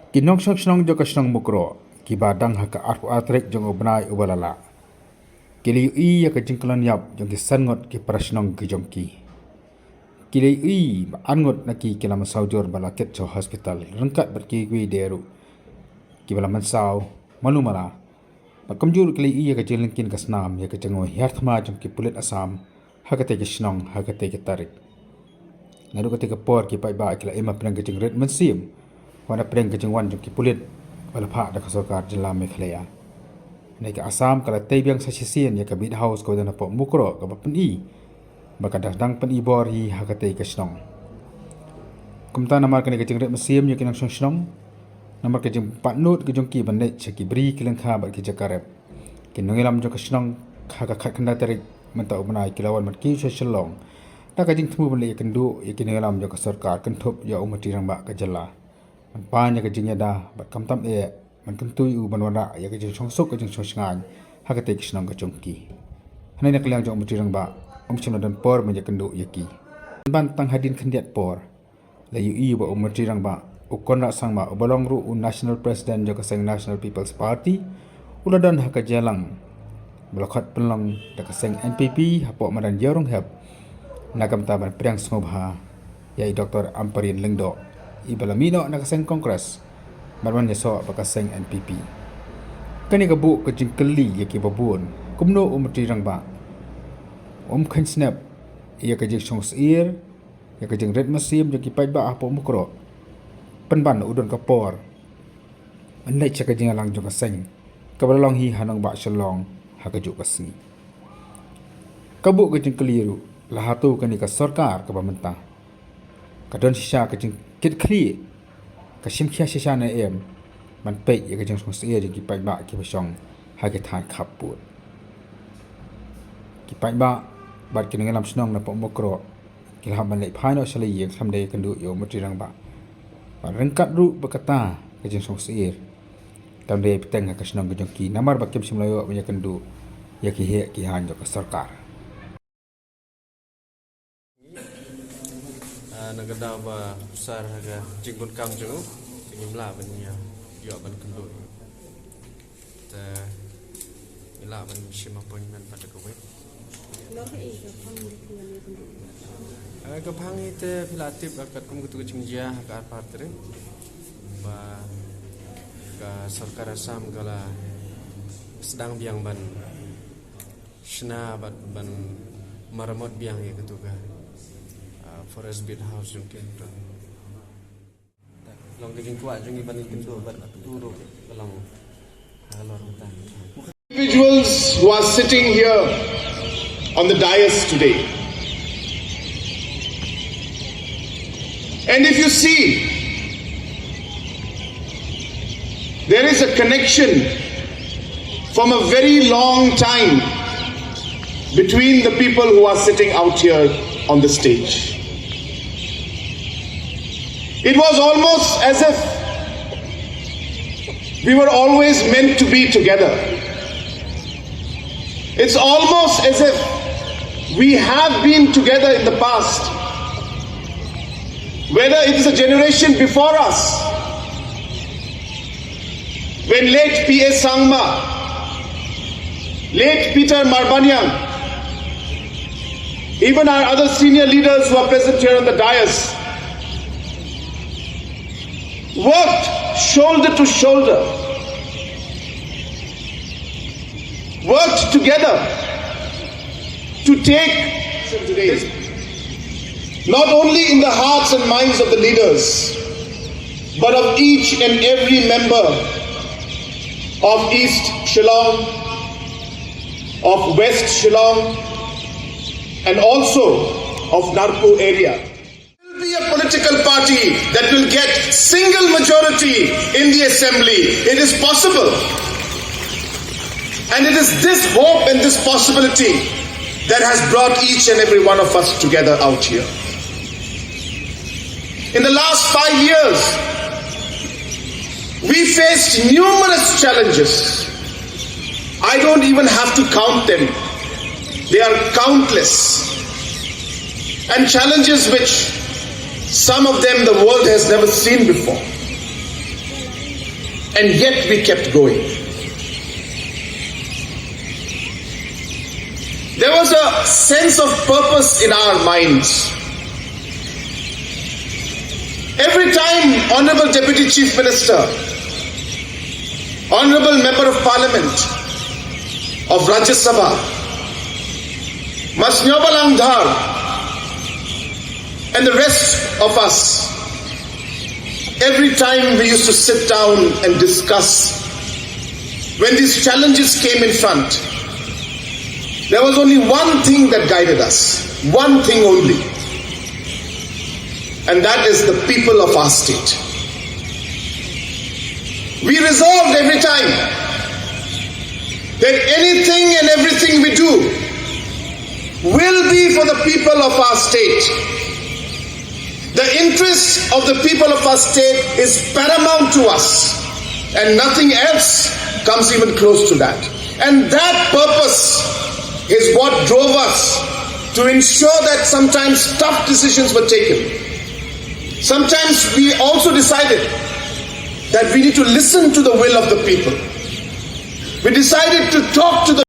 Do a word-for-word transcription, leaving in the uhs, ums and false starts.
Ki nongshong shnong jong ka shnong Mukroh, kiba dang ha ka arphew ar tarik jong u bnai uba la lah, ki la ïohi ïa ka jingkyllon ïap jong ki san ngut ki para shnong ki jong ki. Ki la ïohi ba ar ngut na ki ki la mynsaw jur ba la kit sha hospital, ryngkat bad kiwei de ruh kiba la mynsaw malu mala. Bad kumjuh ruh ki la ïohi ïa ka jinglyngkhin ka snam ïa ka jinghiar thma jong ki pulit Assam ha katei ka shnong ha katei ka tarik. Naduh katei ka por ki paidbah ki la im hapdeng ka jingrit mynsiem, wat hapdeng ka jingwan jong ki pulit ba la phah da ka sorkar jylla Meghalaya. Hynrei ka Assam ka la tei biang sa shisien ïa ka Beat House kaba don hapoh Mukroh, kaba pyni ba ka dang dang pyni bor hi ha katei ka shnong. Kumta namar kane ka jingrit mynsiem ïa ki nongshong shnong, namar ka jingpatnud ka jong ki ban leit sha ki bri ki lyngkha bad ki jaka rep, ki nongïalam jong ka shnong ha ka khatkhyndai tarik mynta u bnai ki la wan ban kiew sha Shillong da ka jingthmu ban leit ïakynduh ïa ki nongïalam jong ka sorkar kynthup ïa u Myntri Rangbah ka jylla, ban pan ïa ka jingïada bad khamtam eh ban kyntu ïa u ban wanrah ïa ka jingshongsuk ka jingshongsngaiñ ha katei ka shnong ka jong ki. Hynrei na ka liang jong u Myntri Rangbah, um shym la don por ban ïakynduh ïa ki. Pynban tang hadien khyndiat por la ïohi ba u Myntri Rangbah, u Conrad Sangma, uba long ruh u National President jong ka seng National People's Party, u la don ha ka jingïalang ba la khot pynlong da ka seng N P P hapoh madan Ïew Rynghep, na ka bynta ban pdiang sngewbha ïa i Doctor Ampareen Lyngdoh, iba la mih noh na ka seng Congress bad ban ïasoh bad ka seng N P P. Kane ka buh ka jingkylli ïa kiba bun, kumno u Myntri Rangbah um kheiñ snep ïa ka jingshongsyier, ïa ka jingrit mynsiem jong ki paidbah hapoh Mukroh, pynban u don ka por ban leit sha ka jingïalang jong ka seng kaba la long hi ha nongbah Shillong ha kajuh ka sngi. Ka buh ka jingkylli ruh, la hato kane ka sorkar kaba mynta ka don shisha ka jingkitkhlieh, ka shim khia shisha ne em ban peit ïa ka jingshongsyier jong ki paidbah kiba shong ha ki thaiñ khappud? Ki paidbah bad ki nongïalam shnong napoh Mukroh ki la hap ban leit phai noh sha la ïing, kam dei ïakynduh ïa u Myntri Rangbah. Bad ryngkat ruh ba kata ka jingshongsyier kam dei bteng ha ka shnong ka jong ki, namar ba kim shym la ïoh ban ïakynduh ïa ki heh ki haiñ jong ka sorkar. Ah, na ka daw ba u sar ha ka jingbun kam jong u, te ngim lah ban ïa ïoh ban kynduh. Te ngi lah ban shim appointment pat da kawei. Ah, ka phang hi te phi la tip, ah, katkum katu ka jingjia ha ka arphew ar tarik ba ka sorkar Assam ka la sdang biang ban shna bad ban maramot biang ïa katu ka, ah, Forest Beat House jong ki. Long ka jingkwah jong ngi ban ïakynduh bad tu ruh ka long halor kata. Individuals who are sitting here on the dais today. And if you see, there is a connection from a very long time between the people who are sitting out here on the stage. It was almost as if we were always meant to be together. It's almost as if we have been together in the past, whether it is a generation before us, when late P A Sangma, late Peter Marbaniang, even our other senior leaders who are present here on the dais, worked shoulder to shoulder, worked together to take today, not only in the hearts and minds of the leaders, but of each and every member of East Shillong, of West Shillong, and also of Narpu area. Will be a political party that will get single majority in the assembly. It is possible. And it is this hope and this possibility that has brought each and every one of us together out here. In the last five years, we faced numerous challenges. I don't even have to count them. They are countless. And challenges which some of them the world has never seen before. And yet we kept going. There was a sense of purpose in our minds. Every time Honorable Deputy Chief Minister, Honorable Member of Parliament of Rajya Sabha, Ma Sniawbhalang Dhar, and the rest of us, every time we used to sit down and discuss, when these challenges came in front, there was only one thing that guided us, one thing only. And that is the people of our state. We resolved every time that anything and everything we do will be for the people of our state. The interest of the people of our state is paramount to us, and nothing else comes even close to that. And that purpose is what drove us to ensure that sometimes tough decisions were taken. Sometimes we also decided that we need to listen to the will of the people. We decided to talk to the